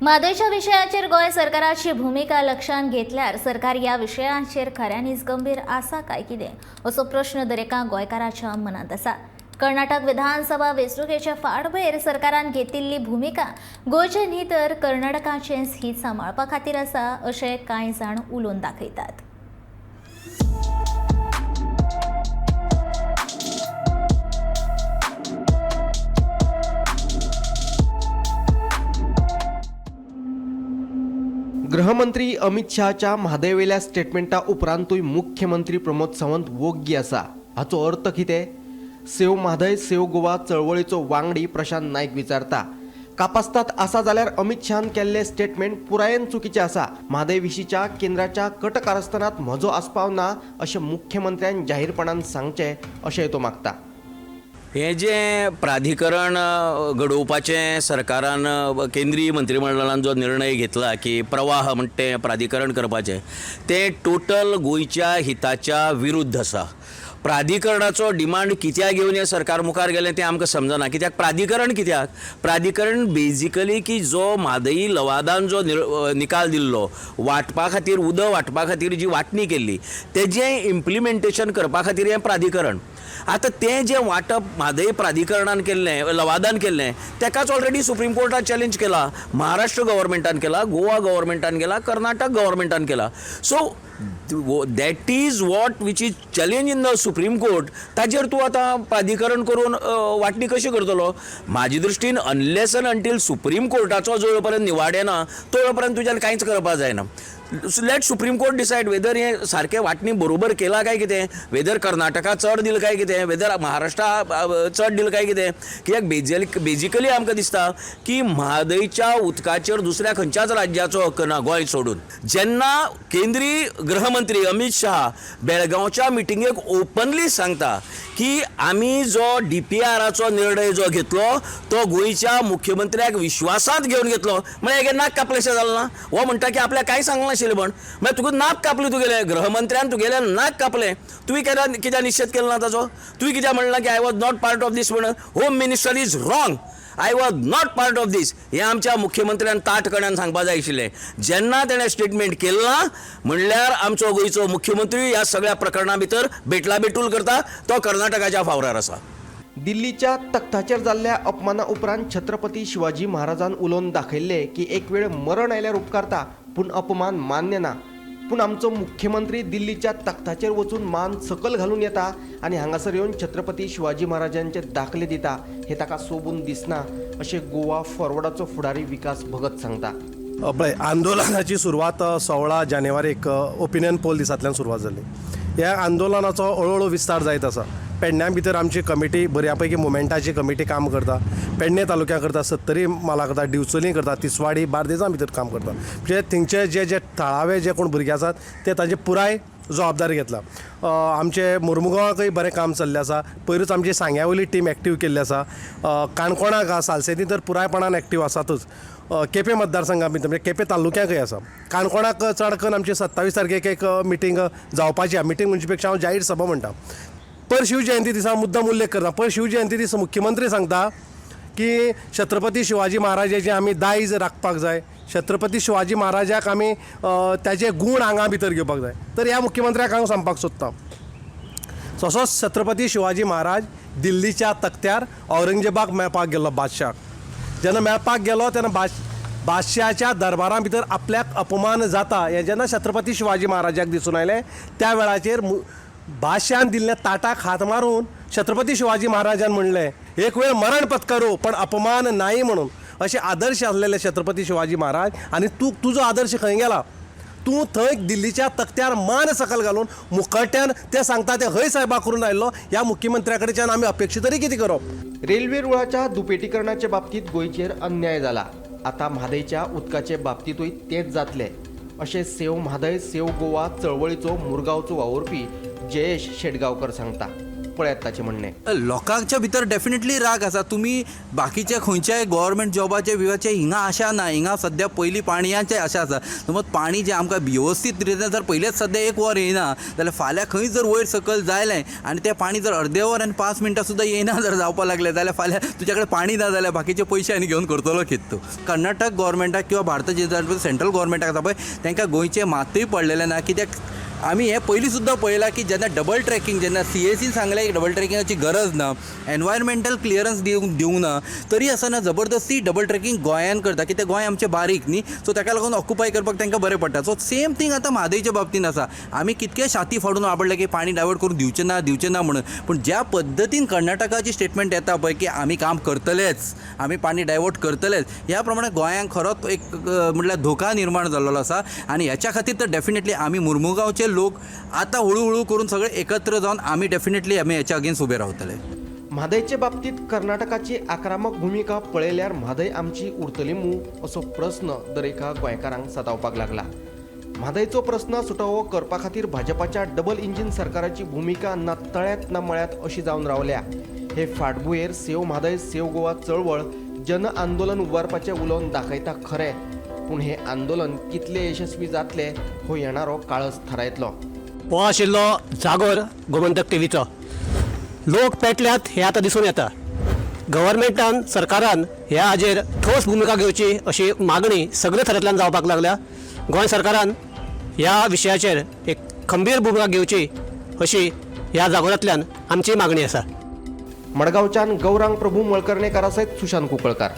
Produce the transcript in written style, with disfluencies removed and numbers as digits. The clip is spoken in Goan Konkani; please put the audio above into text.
म्हादयच्या विशयाचेर गोंय सरकाराची भुमिका लक्षांत घेतल्यार सरकार ह्या विशयाचेर खऱ्यांनीच गंभीर आसा काय कितें असो प्रश्न दरेका गोंयकाराच्या मनांत आसा. कर्नाटक विधानसभा वेंचणुकेच्या फाटभुंयेर सरकारान घेतिल्ली भुमिका गोंयचें न्ही तर कर्नाटकाचेंच हित सांबाळपा खातीर आसा अशें कांय जाण उलोवन दाखयतात. गृहमंत्री अमित शहाच्या म्हादयवेल्या स्टेटमेंटा उपरांतूय मुख्यमंत्री प्रमोद सावंत वोग्गी आसा. हाचो अर्थ कितें? सेव म्हादय सेव गोवा चळवळीचो वांगडी प्रशांत नायक विचारता. कापास्तात आसा जाल्यार अमित शहान केल्ले स्टेटमेंट पुरायेन चुकीचें आसा. म्हादय विशींच्या केंद्राच्या कटकारस्थानांत म्हजो आस्पाव ना अशें मुख्यमंत्र्यान जाहीरपणान सांगचें अशेंय तो मागता. हें जें प्राधिकरण घडोवपाचें सरकारान केंद्रीय मंत्रिमंडळान जो निर्णय घेतला की प्रवाह म्हण तें प्राधिकरण करपाचें, तें टोटल गोंयच्या हिताच्या विरुद्ध आसा. प्राधिकरणाचो डिमांड कित्याक घेवन हें सरकार मुखार गेलें तें आमकां समजना. कित्याक प्राधिकरण कित्याक? प्राधिकरण बेजिकली की जो म्हादई लवादान जो निकाल दिल्लो वांटपा खातीर, उदक वांटपा खातीर जी वांटणी केल्ली तेजें इम्प्लिमेंटेशन करपा खातीर हें प्राधिकरण. आतां तें जें वांटप म्हादय प्राधिकरणान केल्लें, लवादान केल्लें, तेकाच ऑलरेडी सुप्रीम कोर्टान चॅलेंज केला, महाराष्ट्र गव्हर्मेंटान केला, गोवा गव्हर्मेंटान केला, कर्नाटक गव्हर्मेंटान केला. So that is what which is challenge in the Supreme Court. ताजेर तूं आतां प्राधिकरण करून वांटणी कशी करतलो? म्हाजे दृश्टीन अनलेस एंड अंटील सुप्रीम कोर्टाचो जो पर्यंत निवाड येना तो पर्यंत तुज्यान कांयच करपाक जायना. Let Supreme Court decide whether हें सारकें वांटणी बरोबर केला काय कितें, वेदर कर्नाटका चड दिल काय कितें, वेदर महाराष्ट्रा चड दिल काय कितें. कित्याक बेजिकली आमकां दिसता की म्हादयच्या उदकाचेर दुसऱ्या खंयच्याच राज्याचो हक्क ना गोंय सोडून. जेन्ना केंद्रीय गृहमंत्री अमित शहा बेळगांवच्या मिटिंगेक ओपनली सांगता की आमी जो DPRाचो निर्णय जो घेतलो तो गोंयच्या मुख्यमंत्र्याक विश्वासांत घेवन घेतलो, म्हळ्यार हेगे नाक कापलेशें जालें ना? हो म्हणटा की आपल्याक कांय सांगलें नाशिल्लें म्हण. म्हळ्यार तुका नाक कापलें, तुगेलें गृहमंत्र्यान तुगेलें नाक कापलें, तुवें कित्याक निशेध केलो ना ताजो? तुवें कित्याक म्हणलां की I was not part of this म्हणून? Home minister is wrong, I was not part of this हें आमच्या मुख्यमंत्र्यान ताट कण्यान सांगपा जाय आशिल्लें. जेन्ना तेणें स्टेटमेंट केलें ना म्हणल्यार आमचो गोंयचो मुख्यमंत्री ह्या सगळ्या प्रकरणा भितर बेटला बेटूल करता, तो कर्नाटकाच्या फावरार आसा. दिल्लीच्या तख्ताचेर जाल्ल्या अपमाना उपरांत छत्रपती शिवाजी महाराजान उलोवन दाखयल्लें की एक वेळ मरण आयल्यार उपकारता पूण अपमान मान्य ना. पूण आमचो मुख्यमंत्री दिल्लीच्या तख्ताचेर वचून मान सकल घालून येता आनी हांगासर येवन छत्रपती शिवाजी महाराजांचे दाखले दिता हे ताका सोबून दिसना अशें गोवा फॉरवर्डाचो फुडारी विकास भगत सांगता. पळय, आंदोलनाची सुरवात 16 जानेवारीक ओपिनियन पोल दिसांतल्यान सुरवात जाली. ह्या आंदोलनाचो हळू हळू विस्तार जायत आसा. पेडण्या भितर आमची कमिटी बऱ्या पैकी मुवमेंटाची कमिटी काम करता. पेडणे तालुक्या करता, सत्तरी म्हाला करता, डिवचली करता, तिसवाडी बार्देजा भितर काम करता. म्हणजे थंयचे जे जे थळावे जे कोण भुरगे आसात ते तांचे पुराय जबाबदारी घेतला. आमचे मुर्मुगांवाकय बरें काम चल्लें आसा. पयरूच आमची सांग्या वयली टीम एक्टीव केल्ली आसा. काणकोणाक सालसेती तर पुरायपणान एक्टीव आसातूच. केपें मतदारसंघा भितर म्हणजे केपें तालुक्याकय आसा. काणकोणाक चड करून आमची 27 तारखेक एक मिटींग जावपाची आसा. मिटींग म्हणचे पेक्षा हांव जाहीर सभा म्हणटा. पर शिवजयंती दिसा मुद्दम उल्लेख करता. पर शिवजयंती दीस मुख्यमंत्री सांगता की छत्रपती शिवाजी महाराजाचें आमी दायज राखपाक जाय, छत्रपती शिवाजी महाराजाक आमी ताजे गूण आंगा भितर घेवपाक जाय. तर ह्या मुख्यमंत्र्याक हांव सांगपाक सोदतां, तसोच छत्रपती शिवाजी महाराज दिल्लीच्या तख्त्यार औरंगजेबाक मेळपाक गेल्लो बादशाक. जेन्ना मेळपाक गेलो तेन्ना बादशाच्या दरबारा भितर आपल्याक अपमान जाता हें जेन्ना छत्रपती शिवाजी महाराजाक दिसून आयलें त्या वेळाचेर बादशान दिल्ल्या ताटाक हात मारून छत्रपती शिवाजी महाराजान म्हणलें, एक वेळ मरण पत्करू पण अपमान नाही म्हणून. अशे आदर्श आसलेले छत्रपती शिवाजी महाराज आनी तूं तुजो आदर्श खंय गेला? तूं थंय दिल्लीच्या तख्त्यार मान सकल घालून मुखट्यान ते सांगता ते हय साहेबा करून आयिल्लो. ह्या मुख्यमंत्र्या कडच्यान आमी अपेक्षा तरी कितें करप? रेल्वे रुळाच्या दुपेटीकरणाचे बाबतींत गोंयचेर अन्याय जाला. आतां म्हादयच्या उदकाचे बाबतींतूय तेच जातलें अशें सेव म्हादय सेव गोवा चळवळीचो मुरगांवचो वावुरपी जयेश शेटगांवकर सांगता. पळयात ताचें म्हणणें. लोकांच्या भितर डेफिनेटली राग आसा. तुमी बाकीच्या खंयच्याय गव्हर्मेंट जॉबाचे बिवाचे हिंगा आशा ना. हिंगा सद्या पयलीं पाणयाचे आशा आसा. समज पाणी जें आमकां वेवस्थीत रितीन जर पयलेंच सद्या एक वर येयना जाल्यार फाल्यां खंय जर वयर सकयल जालें आनी तें पाणी जर अर्दें वर आनी 5 मिनटां सुद्दां येयना जर जावपाक लागलें जाल्यार फाल्यां तुज्या कडेन पाणी ना जाल्यार बाकीचे पयशे आनी घेवन करतलो कितें तूं. कर्नाटक गव्हर्मेंटाक किंवा भारताचे सेंट्रल गव्हर्मेंटाक आसा पळय तांकां गोंयचें मातूय पडलेलें ना. कित्याक आमी हें पयलीं सुद्दां पळयलां की जेन्ना डबल ट्रॅकिंग जेन्ना सीएसीन सांगलें की डबल ट्रॅकिंगाची गरज ना, एनवायरमेंटल क्लियरन्स दिवंक ना, तरी आसतना जबरदस्ती डबल ट्रॅकिंग गोंयान करता. कित्याक गोंय आमचें बारीक न्ही, सो ताका लागून ऑक्युपाय करपाक तांकां बरें पडटा. सो सेम थींग आतां म्हादयच्या बाबतीन आसा. आमी कितके छाती फाडून आपडले की पाणी डायवर्ट करून दिवचें ना दिवचें ना म्हणून, पूण ज्या पद्दतीन कर्नाटकाची स्टेटमेंट येता पळय की आमी काम करतलेच, आमी पाणी डायवर्ट करतलेच, ह्या प्रमाणे गोंयांक खरोच एक म्हटल्यार धोका निर्माण जाल्लो आसा. आनी ह्याच्या खातीर तर डेफिनेटली आमी मुर्मुगांवचे लोक आतां हळू हळू करून सगळे एकत्र जावन आमी डेफिनेटली आमी हेच्या अगेन्स्ट उबे रावतले. म्हादयचे बाबतींत कर्नाटकाची आक्रमक भुमिका पळयल्यार म्हादय आमची उरतली मूं असो प्रस्न दरेका गोंयकारांक सतावपाक लागला. म्हादयचो प्रस्न सुटावो करपा खातीर भाजपाच्या डबल इंजीन सरकाराची भुमिका ना तळ्यात ना मळ्यात अशी जावन रावल्या. हे फाटभुंयेर सेव म्हादय सेव गोवा चळवळ जन आंदोलन उबारपाचें उलोवन दाखयता खरें, पूण हें आंदोलन कितलें यशस्वी जातलें हो येणारो काळच थारायतलो. हो आशिल्लो जागोर गोमंतक टीव्हीचो. लोक पेटल्यात हें आतां दिसून येता. गव्हर्मेंटान सरकारान ह्या हाजेर ठोस भुमिका घेवची अशी मागणी सगळे थरांतल्यान जावपाक लागल्या. गोंय सरकारान ह्या विशयाचेर एक खंबीर भुमिका घेवची अशी ह्या जागोरांतल्यान आमची मागणी आसा. मडगांवच्यान गौरांग प्रभू मळकर्णेकारा सयत सुशांत कुंकळकार.